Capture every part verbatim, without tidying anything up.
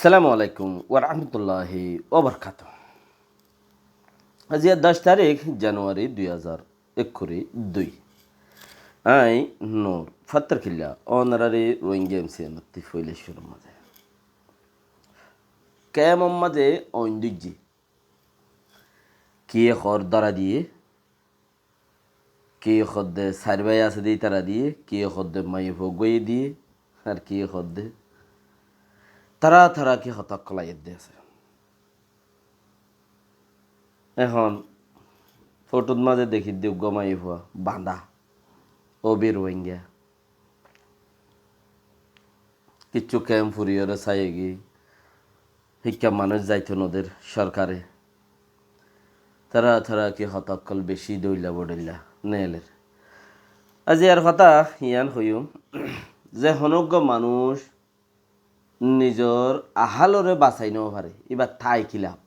Assalamu alaikum warahmatulláhi wabarakátuhu. Aijja doc tarík januwari dui házar ekkuri dui. Añí Nur Fattar Killa, ónorari Rohingya M C N ottú foila cúrur mazé. Kemor mazé oin dujji. Kiyé hoór dóra diyé, kiyé hoódde sair bái asé dé ítara diyé, kiyé hoódde maiyafua uggúaye diyé, ar kiyé hoódde tará tará ki hotá ókkol aiyédde asé. Ehón fothót mazé dekídde uggúa maiyafua bañdá, óbi Rohingya. Kiccú kemp furiyóre saiyógi, híkka manúic zaito noder sorkare. Tará tará ki hotá ókkol bicí dóilla bodóilla neeler. Aijjar hotá yián hoiyúm ze honó uggúa manúic nizor ahálore basai no fare, íba tái ki laf?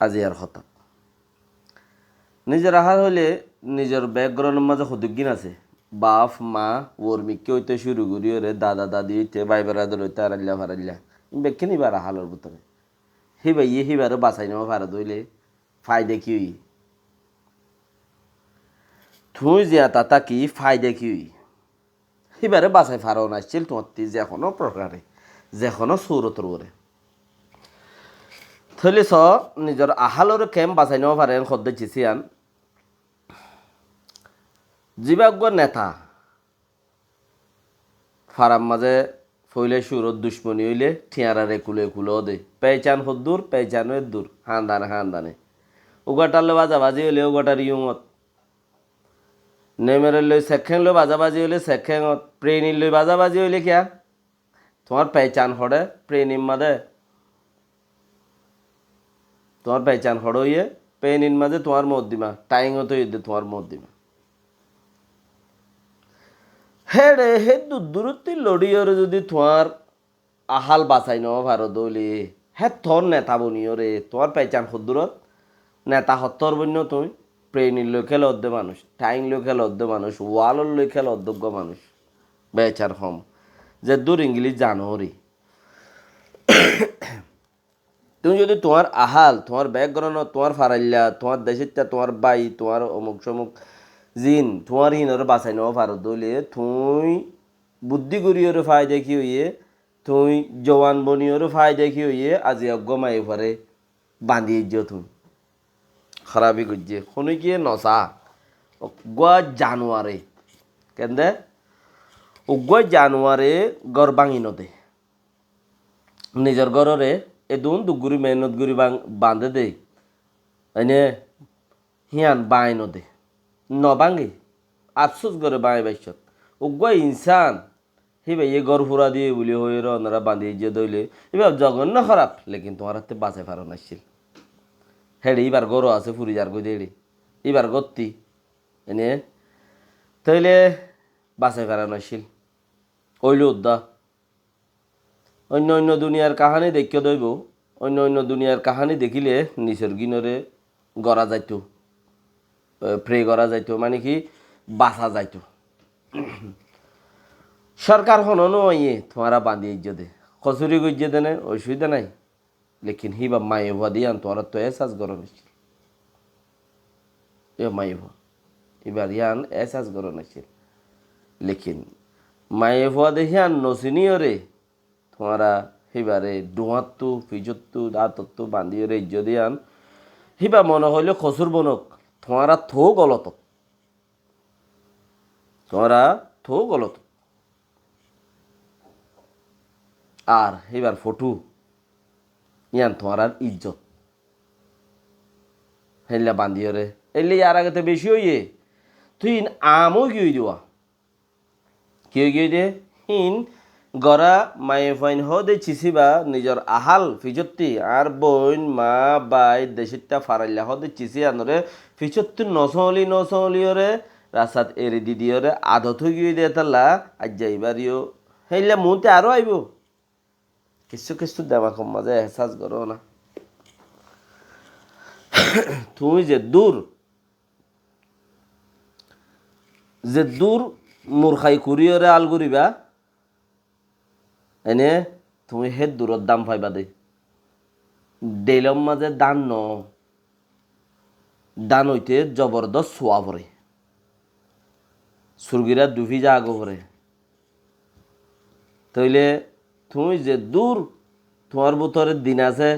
Aijjar hotá. Nizor ahál hoilé nizor background or mazé hodúggín asé. Baf, ma, uor mikká óite cúru goríyore, dada dadi óite, bái beradar óite, arailla farailla. Bekkín íbar ahálor bútore. Híbaye híbare basai no fare dóile faida ki óiye? Tuñí ziyata táki faida ki óiye? Híbare basai faron accíl tuáñtti ze honó prokare, ze honó surotor uore. Tóile so, nizor ahálore kemp basai no fare en hoddé cisiyan. Zibá uggúa neta, farar mazé foila cúrot ducmoni óile thiañrare kule kule óde. Pehcán hoddúr, pehcán ó eddúr, hándane hándane. Uggúatar loi bazabazi óile uggúatar iyúngot. Nemeror loi Sekhéng loi bazabazi óile Sekhéngot, Prenir loi bazabazi óile kiyá? Tuáñr pehcán hoçé Prenir mazé? Tuáñr pehcán hoçé óiye Prenir mazé tuáñr moddima, Thaingot óiye de tuáñr moddima. Héçe hé dur durottí loçiyóre zudi tuáñr ahál basai no faro dóile, hé tuáñr neta boniyóre, tuáñr pehcán hoddúrot? Neta hottór boinno tuñí, Prenir loi kéla ódde manúic, Thaing loi kéla ódde manúic, Walor loi kéla ódde uggúa manúic. Becar hom. Ze dur Ingilic zano re. Tuñí zudi tuáñr ahál, tuáñr background, tuáñr farailla, tuáñr decitta, tuáñr bái, tuáñr omuk somuk zin, tuáñr híinore basai no faro dóile, tuñí buddí goríyore faida ki óiye, tuñí juwan boniyore faida ki óiye, aijja uggúa maiyafuare bandi aijjó tuñí. Harabi goijjé, honókiye no sa. Uggúa januare, kende? Uggúa januare gór báñgi no de. Nizor górore edún duk gorí mehénnot gorí bang-, bandé de. Ene híyan báñgi no de. No báñgi. Afsús gore báñgi baiccót. Uggúa insán, híbaye gór fura diye buli hoiyóre onora bandi aijjé dóile, íba zogonno hóraf, lekin tuáñrattú basai faron accíl. Héçe íbar góro asé, furi zargói de héçe. Íbar gótti. Ene, tóile basai faron accíl. Óilo uddá. Oinno oinno duniyar kaháni deikkó dóibo, oinno oinno duniyar kaháni dekíle nizor gínore gorá zaito, e, pray gorá zaito, mane ki basa zaito. Sorkar hono no aiyé, tuáñra bandi aijjó de, kosuri goijjé de ne, osubida nai. Lekin híba maiyafua de yián tuáñrattú ehsas goron accíl. Yo maiyafua. Híbar yián ehsas goron accíl. Lekin maiyafua de yián no siniyore, tuáñra híbare dhuáñttu, ficottú, dátottú bandiyore aijjó de yián. Híba mone hoile kosur bonok, tuáñra tou golotot. Tuáñra tou golotot. Ar híbar fothú, yián tuáñrar ijjot. Héilla bandiyore. Éilla yar age te beci óiye. Tui in am ói giyói de. Ki ói giyói de? Hín gora maiyafuain hoóde cisiba nizor ahál ficottí, añár boin, ma, bái, decitta, farailla hoóde cisi anore ficottí nosóoli nosóoliyore rastat eri di diyore adot ói giyói de etalla aijja ibár yó. Héilla muúnte aró aibo. Kissú kissú demakor mazé ehsas goró na. Tuñí zeddúr, zeddúr murkhai kuriyóre al guriba, ene tuñí hédduror dán faiba de. Dhelor mazé dán no, dán óite zobordós suwa foré. Surgirá dufi zagói foré. Tóile tuñí zeddúr tuáñr bútore din asé,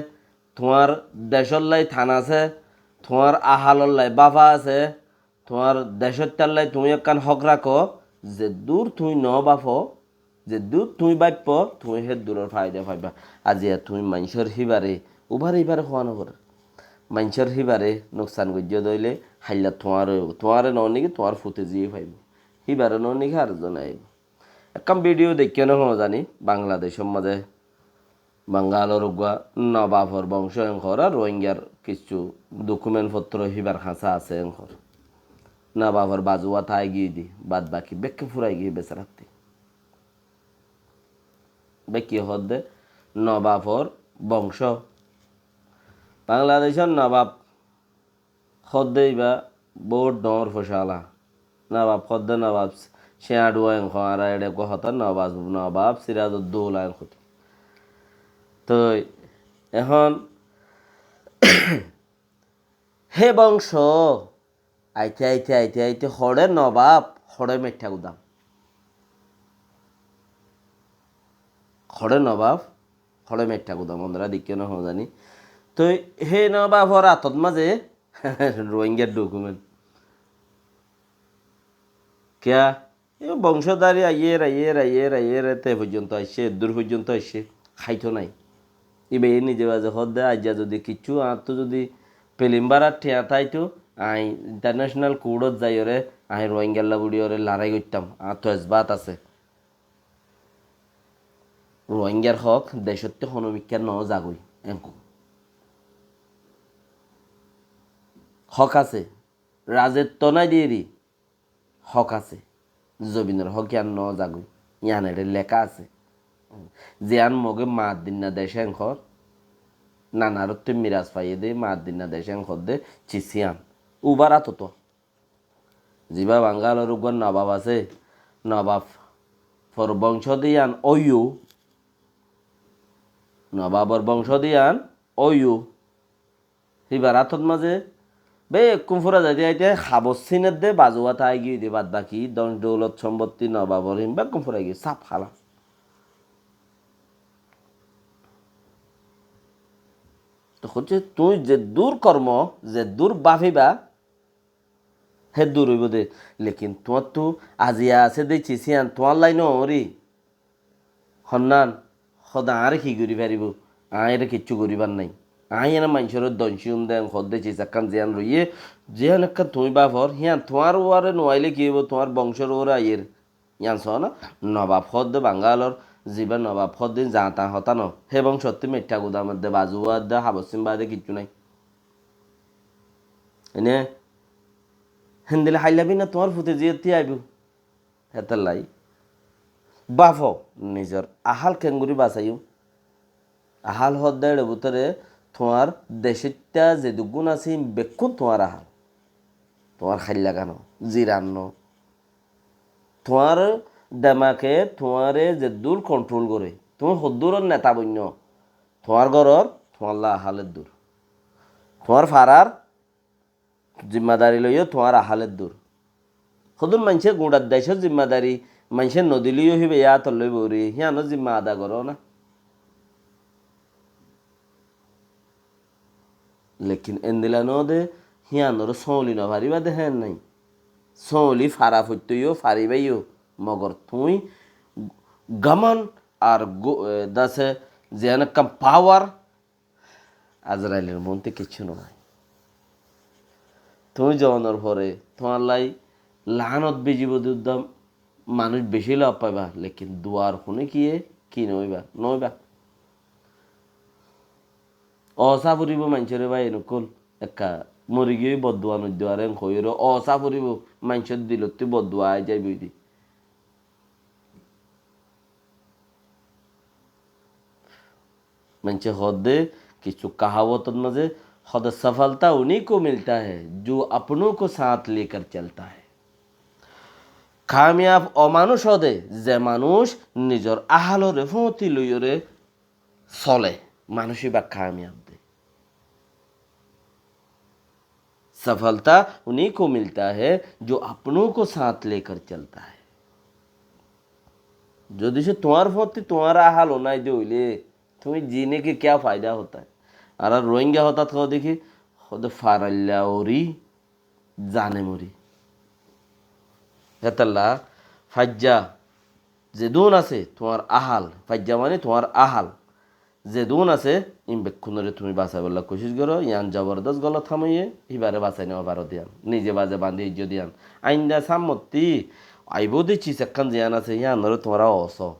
tuáñr decóllai tan asé, tuáñr ahalollai báfa asé, tuáñr decóttállai tuñí ekkán hók rakó, zeddúr tuñí no báfo, zeddúr tuñí báifo, tuñí hédduror faida faiba. Aziya tuñí maincór híbare, ubare ibare hoá no forer. Maincór híbare nuksan goijjó de óile, hailla tuáñre, tuáñre no niki, tuáñr fute ziyé faibo. Híbare no niki, ar zone aibo. Ekkán video deikkó né hoó zani, Bangladecór mazé Bangalor uggúa nobafor bongcó en hoór ar Rohingyar kissú document fottor híbar hañsá asé en hoór. Nobafor bazuwa tái giyé de, bad baki bekkún furai giyé besaratti. Bekkí hoódde nobafor bongcó. Bangladecór nobab hoódde ibá bout dhoóñr focála. Nobab hoódde nobab Siñaduwa en hoó, añára eçé eggúa hotá nobab, nobab Sirazuddoulla en hoó. Toi ehón hé bongcó aite aite aite aite hoçé nobab, hoçé meiṭṭha gudam. Hoçé nobab, hoçé meiṭṭha gudam, onora deikkó né hoó zani. Toi hé nobafor atot mazé Rohingyar document. Kiyá? E bongcódari aiyér, aiyér, aiyér, aiyér, te foijjonto aiccé, eddur foijjonto aiccé, háito nai. Ibaye nize baze hoódde, aijja zodi kiccú añáttu zodi filim bárar thiañ táito, añí international court ot zaiyóre, añí Rohingyalla buçiyóre larái goittám, añáttu esbat asé. Rohingyar hók decótte honó mikká no zagói, enku. Hók asé, razetto nai diyéri. Hók asé. Zobinor hók yián no zagói. Yián eçé leká asé. Ziyán Mogé maddinna decé en hoór, nanarótte miras faiyé dé maddinna decé en hoódde cis yián. Ubar átoto. Zibá Bangalor uggúa nobab asé, nobafor bongcó de yián óiyo, nobabor bongcó de yián óiyo. Híbar átot mazé bekkún fura zaite aite habor sínedde bazuwa tái giyé de, bad baki don doulot sombotti nobabor hín bekkún fura giyé, saf hála. To hoiccé, tuñí zeddúr kormo, zeddúr báfiba, héddúr óibo de. Lekin tuáñttu aziya asé de cis yián tuáñllai no óri. Honnán, hóde añáre ki gorí faribó? Añáre kiccú goríbar nái. Añí ene maincóre don ciyum de en hoódde cis ekkán ziyán roiyé, ziyán ekkán tuñí báfor, híyan tuáñr uore nuailé ki óibo? Tuáñr bongcór uore aiyér. Yián soó na, nobab hoódde Bangalor, zibá nobab hoódde zañtañ hotá no. Hé bongcóttu meiṭṭha gudam edde, bazuwa edde, habor sin baade kiccú nái. Ene, héndilla háilla bina tuáñr fute ziyótti aibó. Hétolla báfo, nizor ahál keéngorí basaiyó. Ahál hoódde eçe bútore tuáñr decóitta zeduggún asé, bekkún tuáñr ahál. Tuáñr háilla gán no, ziran no. Tuáñr demake tuáñre zeddúr kontrol goré, tuñí hoddúror neta boinno, tuáñr góror tuáñlla ahál eddur. Tuáñr farar zimmadari loiyó tuáñr ahál eddur. Hodún maincé guñçar decór zimmadari maincé nodileyó híba yá átot loi bori, híyanor zimma ada goró na. Lekin endilla no de, híyanor sóoli no faribá de héen nái. Sóoli fara foitto yó, faribá yó, mogor tuñí gaman ar gu-, e, dase ziyán ekkán pawar, Azrailor muúntu kiccú no ói. Tuñí zonor fore tuáñllai laánot bizibo de uddá manúic bicí lof faiba, lekin duar hone kiyé ki no óiba, no óiba. Osá foribó maincóre bái, enokol ekka mori giyói bodduwa no duare en hoiyóre osá foribó, maincór dilottú bodduwa ai zaibói de. Maincé hoódde kissú kaháwotor mazé hoódde, "Safalta unhí ko milta hai, jo apno ko saath lekar chalta hai." Kamiyab ó manúic hoódde, ze manúic nizor áhalore fúñti loiyóre sole, manúic íba kamiyab de. सफलता उन्हीं को मिलता है जो अपनों को साथ लेकर चलता है। Zodi se tuáñr foti tuáñr ahal onai de óile, tumi zine ke kya faida hota hai? Ar ar Rohingya hotát hoó deki, hoó de farailla ori, zane mori. Hétalla faijja zedún asé tuáñr ahal, faijja mani tuáñr ahal, zedún asé, in bekkúnore tumi basaibálla kucíc goró, yián zobordos golot ham óiye, híbare basai no faro de yián, nize baze bandi aijjó de yián. Ainda sámmottí aibóu de cis ekkán ziyán asé, yiánore tuáñra osó.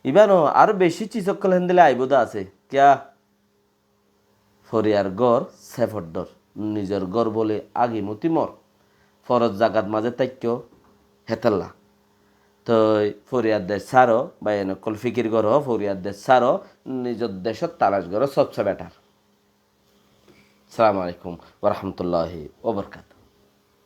Ibá no, ar beci cis ókkol héndilla aibóu de asé. Kiyá? Foriyar gór sefot dór, nizor gór bóli agimoti mor. Forot zagat mazé táikko hétalla. Toi foriyar dec sáro, báiyain ókkol fikir goró, foriyar dec sáro, nizor decót talac goró sobse betar. Assalamu alaikum wa rahmatullahi wa barakatuhu.